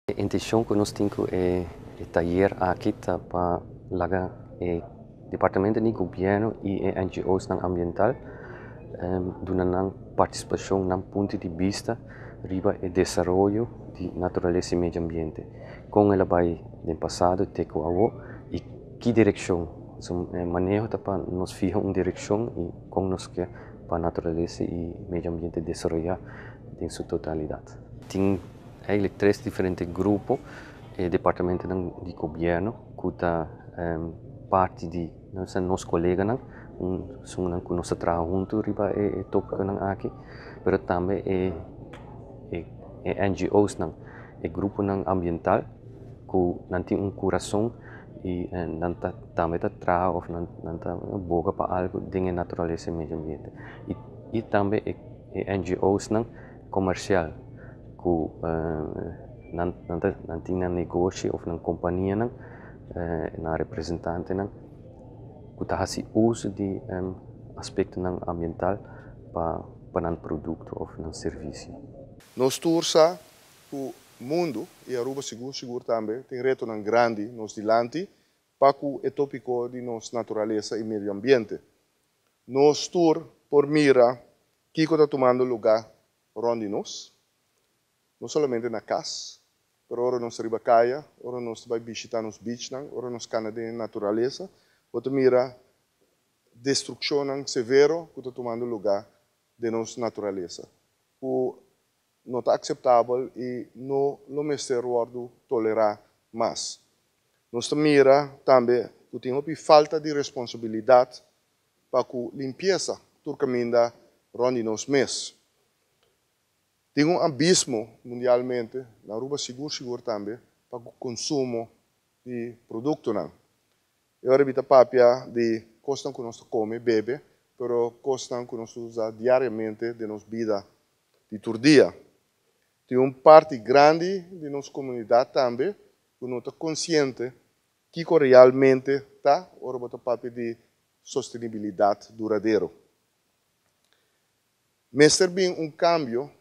E intencion cu nos tin cu e tayer aki ta pa laga e departamento di gobierno y e NGO's nan ambiental duna nan participacion, nan punto di bista riba e desaroyo di naturalesa y medio ambiente. Con el a bay den pasado te cu awo y ki direccion. So, e maneho ta pa nos fiha un direccion y con nos ke pa naturalesa y medio ambiente desaroya den su totalidad. Tin eigenlijk tres diferente grupo, e departamentonan di gobierno cu ta parti di nos coleganan, esunnan cu nos ta traha hunto riba e topiconan aki, pero tambe e NGO's nan, e gruponan ambiental cu nan tin un curason y nan ta tambe ta traha of nan ta boga pa algo den e naturalesa y medio ambiente. Y tambe e NGO's nan comercial cu nan tin nan negoshi of nan companianan, nan representantenan cu ta haci uso di aspectonan ambiental pa nan producto of nan servicio. Nos tur sa cu mundo y Aruba sigur sigur tambe tin retonan grandi nos dilanti pa cu e topico di nos naturalesa y medio ambiente. Nos tur por mira kico ta tumando luga rond di nos, no solamente na cas, pero ora nos riba caya, ora nos bay bishita nos beachnan, ora nos cana den naturalesa, bo ta mira destruccionnan severo cu ta tumando luga den nos naturalesa, cu no ta aceptabel y no lo mester wordo tolera mas. Nos ta mira tambe cu tin hopi falta di responsabilidad pa cu limpiesa tur caminda rond di nos mes. Tin un abismo mundialmente, na Aruba sigur sigur tambe, pa cu consumo di productonan. E ora mi ta papia di cosnan cu nos ta come, bebe, pero cosnan cu nos ta usa diariamente den nos bida di tur dia. Tin un parti grandi di nos comunidad tambe cu no ta consciente kico realmente ta ora bo ta papia di sostenibilidad duradero. Mester bin un cambio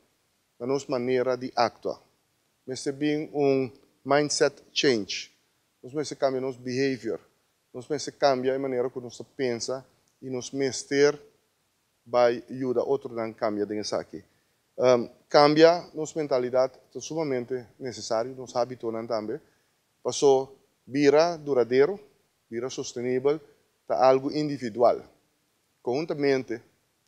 na nos manera di actua. Mester bin un mindset change. Nos mester cambia nos behavior. Nos mester cambia e manera cu nos ta pensa y nos mester bay yuda otronan cambia den esaki. Cambia nos mentalidad ta sumamente necesario, nos habitonan tambe. Paso bira duradero, bira sostenibel, ta algo individual. Conjuntamente,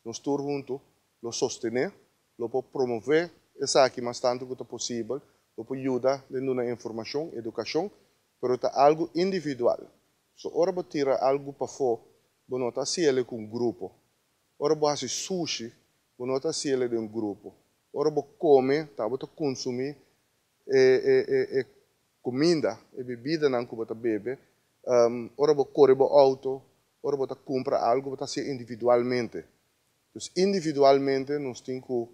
nos tur hunto lo sostene, lo por promove esaki mas tanto cu ta posibel, lo por yuda den duna informacion, educacion, pero ta algo individual. So ora bo tira algo pafo, bo no ta haciele cu un grupo. Ora bo haci sushi, bo no ta haciele den un grupo. Ora bo come, ta bo ta consumi e cuminda, e bebidanan cu bo ta bebe. Ora bo core bo auto, ora bo ta cumpra algo, bo ta haci individualmente. Dus individualmente nos tin cu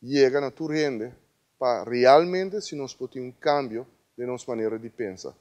yega na tur hende pa realmente si nos por tin un cambio den nos manera di pensa.